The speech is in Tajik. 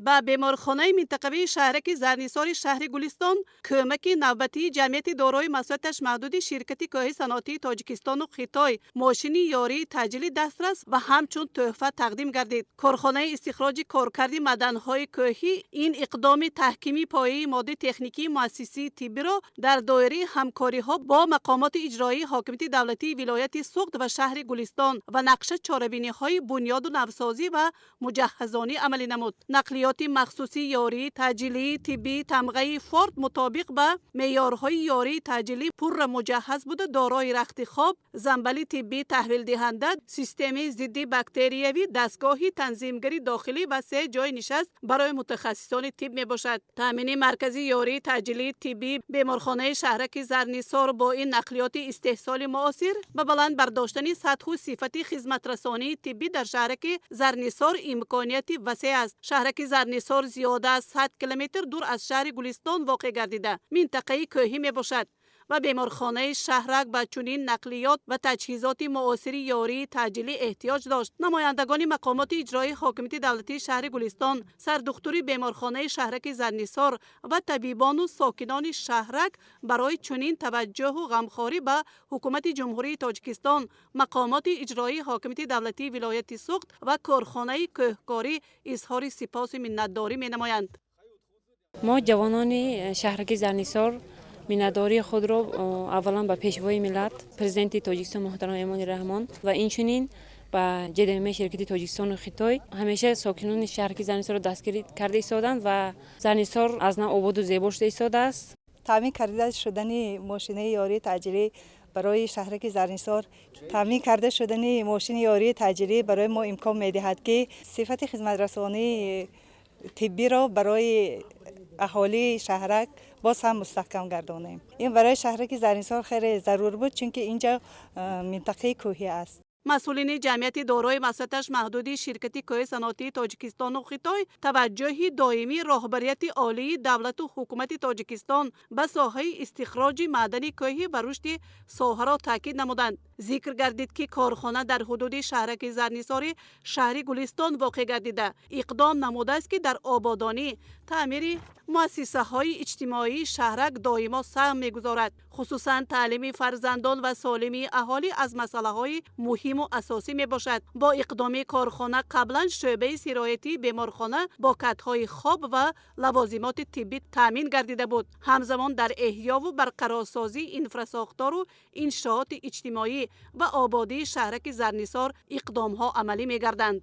Ба беморхонаи минтақавии шаҳраки Зарнисори шаҳри Гулистон кӯмаки навбатии ҷамъияти дорои масъулияташ маҳдуди ширкати кӯҳи саноатии Тоҷикистону Хитой мошини ёрии таъҷилӣ дастрас ва ҳамчун тӯҳфа тақдим гардид. Корхонаи истихроҷи коркарди маъданҳои кӯҳӣ ин иқдоми таҳкими пояи моддии техникии муассисии тиббиро дар доираи ҳамкориҳо бо мақомоти иҷроии ҳокимияти давлатии вилояти Суғд ва шаҳри Гулистон ва нақша чорабиниҳои бунёду навсозӣ ва муҷаҳҳазонӣ амалӣ намуд. Нақлиёти махсусии ёрии таъҷилии тиббии тамғаи Форд мутобиқ ба меъёрҳои ёрии таъҷилӣ пурра муҷаҳҳаз буда, дорои рахти хоб, замбали тиббии таҳвилдиҳанда, системаи зидди бактериявӣ, дастгоҳи танзимгари дохилӣ ва се ҷойи нишаст барои мутахассисони тиб мебошад. Таъмини маркази ёрии таъҷилии тиббии беморхонаи шаҳраки Зарнисор бо ин нақлиёти истеҳсоли муосир ба баланд бардоштани сатҳу сифати хизматрасонии тиббӣ дар шаҳраки Зарнисор имконияти васеъ аст. Шаҳраки Зарнисор зиёда аз 100 километр дур аз шаҳри Гулистон воқеъ гардида, минтақаи кӯҳӣ мебошад ва беморхонаи шаҳрак ба чунин нақлиёт ва таҷҳизоти муосири ёрии таъҷилӣ эҳтиёҷ дошт. Намояндагони мақомоти иҷроии ҳокимияти давлатии шаҳри Гулистон, сардухтури беморхонаи шаҳраки Зарнисор ва табибону сокинони шаҳрак барои чунин таваҷҷӯҳу ғамхорӣ ба ҳукумати Ҷумҳурии Тоҷикистон, мақомоти иҷроии ҳокимияти давлатии вилояти Суғд ва корхонаи кӯҳкорӣ изҳори сипосу миннатдорӣ менамоянд. Мо, ҷавонони шаҳраки Зарнисор, миннатдории худро аввалан ба Пешвои миллат, Президенти Тоҷикистон муҳтарам Эмомалӣ Раҳмон ва инчунин ба ҶДМ ширкати Тоҷикистону Хитой. Ҳамеша сокинони шаҳраки Зарнисорро дастгирӣ карда истоданд ва Зарнисор аз нав ободу зебо шуда истодааст. Таъмин карда шудани мошинаи ёрии таъҷилӣ барои шаҳраки Зарнисор, таъмин карда шудани мошини ёрии таъҷилӣ барои мо имкон медиҳад, ки сифати хизматрасонии тиббиро барои аҳолии шаҳрак боз ҳам мустаҳкам гардонем. Ин барои шаҳраки Зарнисор хеле зарур буд, чунки инҷо минтақаи кӯҳӣ аст. Масъулини ҷамъияти дорои масъулияташ маҳдуди ширкати кӯҳи саноатии Тоҷикистону Хитой таваҷҷӯҳи доимии роҳбарияти олии давлату ҳукумати Тоҷикистон ба соҳаи истихроҷи маъдани кӯҳӣ ва рушди соҳаро таъкид намуданд. Зикр гардид, ки корхона дар ҳудуди шаҳраки Зарнисори шаҳри Гулистон воқеъ гардида, иқдом намудааст, ки дар ободонӣ, таъмири муассисаҳои иҷтимоии шаҳрак доимо саҳм мегузорад. Хусусан таълими фарзандон ва солимии аҳолӣ аз масъалаҳои муҳиму асосӣ мебошад. Бо иқдоми корхона қаблан шӯъбаи сироятии беморхона бо катҳои хоб ва лавозимоти тиббӣ таъмин гардида буд. Ҳамзамон дар эҳёву барқарорсозии инфрасохтору иншооти иҷтимоӣ ва ободии шаҳраки Зарнисор иқдомҳо амалӣ мегарданд.